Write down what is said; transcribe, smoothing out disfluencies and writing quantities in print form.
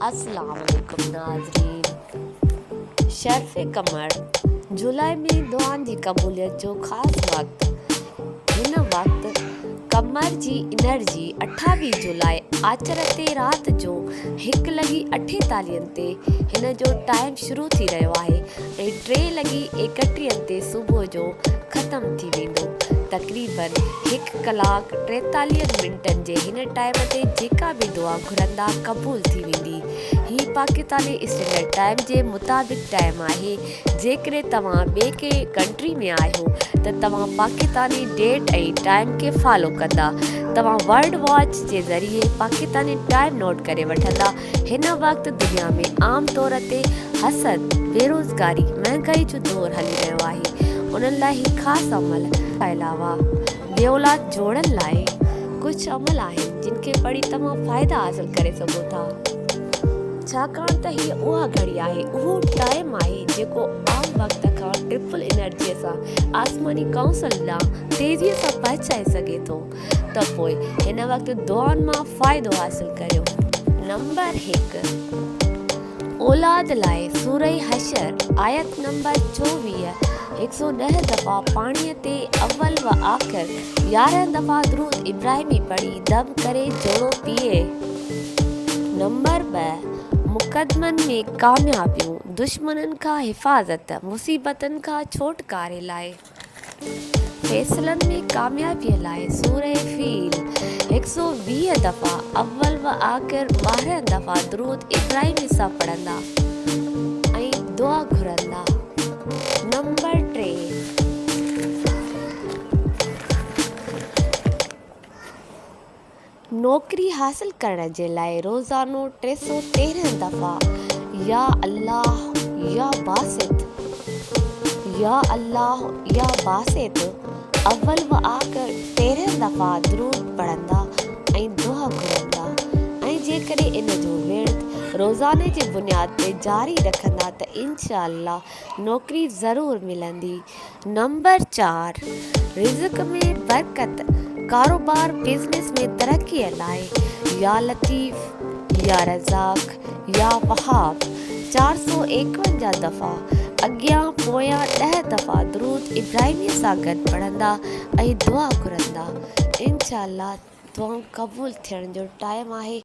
اسلام عليڪم ناظرين شرف قمر جولاء ۾ دعائن جي قبوليت جو خاص وقت هن وقت قمر جي انرجي 28 جولاء آچر تي رات جو هڪ لڳي اٺيتاليهن تي هن جو ٽائيم شروع ٿي رهيو آهي ۽ ٽي لڳي ايڪٽيهن تي صبح جو ختم ٿي ويندو. تقريبن هڪ ڪلاڪ ٽيتاليهن منٽن جي هن ٽائيم تي جيڪا به دعا گهرندا قبول ٿي ويندي. هي پاڪستاني اسٽينڊرڊ ٽائيم جي مطابق ٽائيم آهي. جيڪڏهن توهان ٻي ڪنهن ڪنٽري ۾ آهيو ته توهان پاڪستاني ڊيٽ ۽ ٽائيم کي فالو ڪندا. توهان ورلڊ واچ جي ذريعي پاڪستاني ٽائيم نوٽ ڪري وٺندا. هن وقت دنيا ۾ عام طور تي حسد، بيروزگاري، مهنگائي جو دور هلي رهيو آهي، انهن لاء هي خاص عمل. کان علاوه بي اولاد جوڙن لاء ڪجهه عمل آهن جن کي پڙهي توهان فائدا حاصل ڪري سگهو ٿا. ڇاڪاڻ ته هيء اها گهڙي آهي، اهو ٽائيم آهي جيڪو عام وقت کان ٽرپل انرجيء سان آسماني ڪائونسل ڏانهن تيزيء سان پهچائي سگهي ٿو. ته پوء هن وقت دعائن مان فائدو حاصل ڪريو. نمبر هڪ، اولاد لاء سوره حشر آيت نمبر 24 110 دفعا پاڻيء تي اول و آخر 11 دفعا درود ابراهيمي پڙهي دم ڪري جوڙو پيئي. نمبر ٻه، مقدمن ۾ ڪاميابيون، دشمنن کان حفاظت، مصيبتن کان ڇوٽڪاري لاء. فيصلن ۾ ڪاميابيء لاء سوره فيل 120 دفعا اول و آخر 12 دفعا درود ابراهيمي سان پڙهندا ۽ دعا گهرندا. نمبر 3. نوڪري حاصل ڪرڻ جي لاء روزانو 313 دفعا يا الله يا باسط يا الله يا باسط اول و آخر 13 دفعا درود پڙهندا ۽ دعا گهرندا ۽ جيڪڏهن ان جو ورد روزاني جي بنياد تي جاري رکندا ته انشاء الله نوڪري ضرور ملندي. نمبر 4، رزق ۾ برڪت، ڪاروبار بزنس ۾ ترقي لاء يا لطيف، يا رزاق، يا وهاب 451 دفعا اڳيان پويان ڏهه دفعا درود ابراهيمي سان گڏ پڙهندا ۽ دعا گهرندا انشاء الله دعائون قبول ٿيڻ جو ٽائيم آهي.